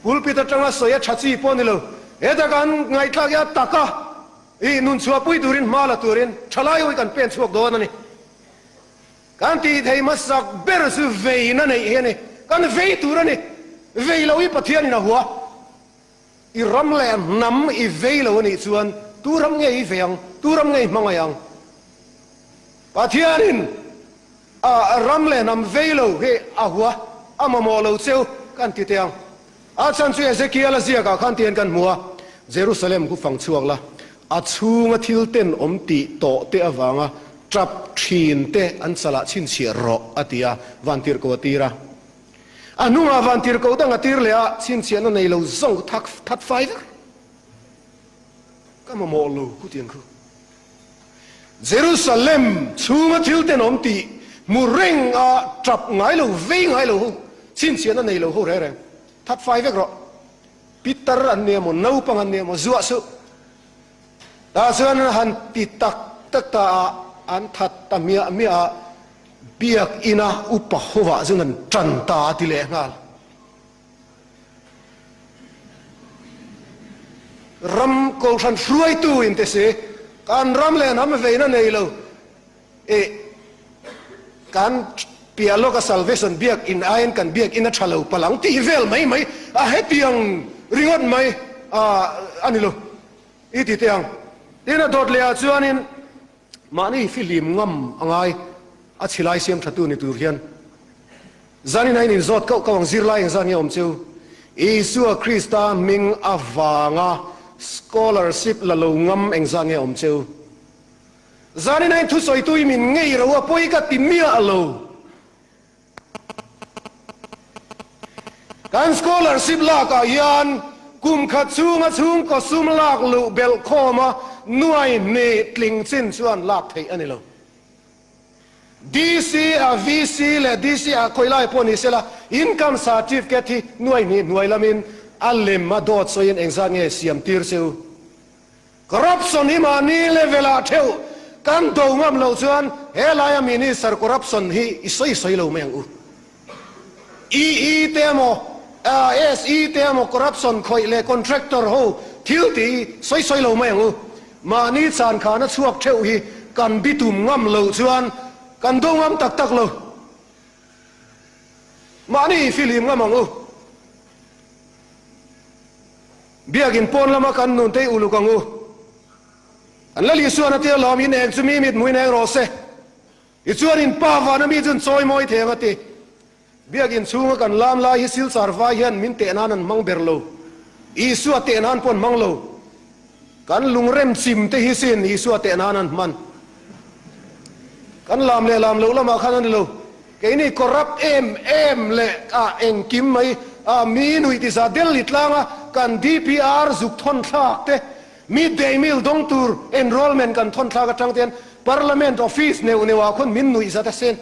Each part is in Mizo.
Pulpit atanga sawi a tha chi pawh a ni lo. Heta kan ngaihthlak hi a tak a, ih nun chhuahpui turin hma la turin thalai ho hi kan pen chhuak dawn a ni. Kan tih thei hmasak ber chu veina neih hi a ni. Kan vei tur a ni. Vei lo hi Pathianin a hua. I ram leh hnam i vei lo a nih chuan tu ram nge i vei ang? Tu ram nge i hmangaih ang? Pathianin a ram leh hnam vei lo hi a hua, a mamawh lo cheu kan ti teh ang. A chhan chu Ezekiel-a ziakah khan tihian kan hmu a, Jerusalem khu fang chhuak la, a chhunga thil ten awm tih tawh te avanga tap thin te an chalah chhinchhiah rawh a ti a, vantirhkoh a tir a. A hnungah vantirhkoh dang a tir leh a, chhinchhiahna nei lo zawng thak that fai vek. Ka mamawh lo khu tiang khu. Jerusalem chhunga thil tenawm tih hmu reng a tap ngai lo, vei ngai lo ho, chhinchhiahna nei lo ho reng reng that fai vek rawh. Pitar an nia maw, naupang an nia maw, zuah suh. Tah chuan han ti tak tak ta a, an that ta hmiah hmiah a, Biakina upa hovah chuan an tan ta a ti leh nghal. Ram kohhran hruaitu in te si, kan ram leh hnam veina nei lo i kan piah lawka salvation biakin aiin kan biakin a tha lo palh ang tih vel mai mai a hetiang ringawt mai a ni lo i ti teh ang. Tin a dawt leh ah chuanin Mahni fihlim ngam a ngai a chhilai siam thatu ni tur hian zanin a in inzawt kauh kauh ang zirlai engzat nge awm chu? Isua Krista hming avanga scholarship la lo ngam engzat nge awm chu? Zanin a in thusawitu i min ngei ro a pawi ka ti miah lo. Kan scholarship lakah hian kum khat chhunga chhungkaw sum lak luh belh khawma nuai hnih tling chin chuan lak theih a ni lo. DC a VC leh DC a khawi lai pawh ni sela income certificate hi nuai hnih hnuai lamin a lem a dawt sawiin engzat nge siam tir che u? Corruption hi mahni level ah theuh kan do ngam loh chuan he laia minister corruption hi i sawi sawi lo mai ang u. EE te emaw SE te emaw corruption khawih leh contractor ho thil tih hi sawi sawi lo mai ang u. Mahni chan khana chhuak theuh hi kan bitum ngam loh chuan kan do ngam tak tak lo. Mahni i fihlim ngam ang u. Biakin pawn lama kan nun te i uluk ang u. An Lal Isuan a tia lawm, In eng chu mi mit hmuin eng rawh se. I chuan in pa vana mi chun chawi mawi thei ang a ti. Biakin chhunga kan lam lai hi Silchar vai hian min teh nan an hmang ber lo. Isua teh nan pawh an hmang lo. Kan lungrem chim te hi sin Isua teh nan an hman. Kan lam leh lam loh lamah khan a ni lo. Keini corrupt em em leh ah engkim mai ah mi nuih ti za Delhi tlanga kan DPR zuk thawn thlak te, mid day meal dawng tur enrollment kan thawn thlak atang te hian Parliament office neuh neuh ah khawn min nuih zat a sen.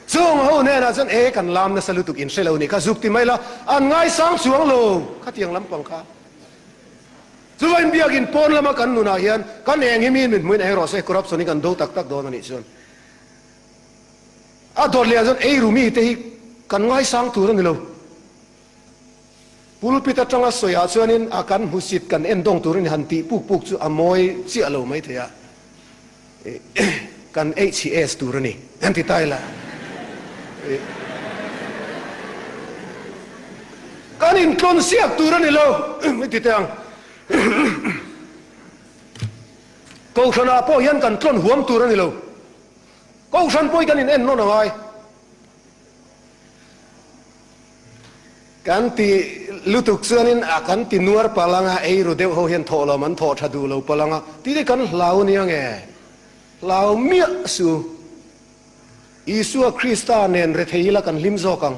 Chung ho hnenah chuan e kan lam nasa lutuk in hre lo nih kha zuk ti mai la an ngaisang chuang lo khatiang lampang kha. Chuvain biakin pawn lama kan nunah hian kan eng hi mi in min hmuin eng rawh se corruption hi kan do tak tak dawn a nih chuan a dawt leh ah chuan eiru mite hi kan ngaisang tur a ni lo. Pulpit atanga sawi ah chuanin a kan hmusit kan en dawng turin han tih puk puk chu a mawi chiah lo mai thei a, kan HCS tur a ni an ti ta ila. Kan intlawn siak tur a ni lo i ti teh ang. Kohhranah pawh hian kan tlawn huam tur a ni lo. Kohhran pawh hi kan in en nawn a ngai. Kan ti lutuk chuanin a kan ti nuar palh ang a, ei ru deuh ho hian thawh lo an thawh tha duh lo palh ang a, tih te kan hlau nia nge? Hlau miah su. Isua Krista nen rethei ila kan hlim zawk ang.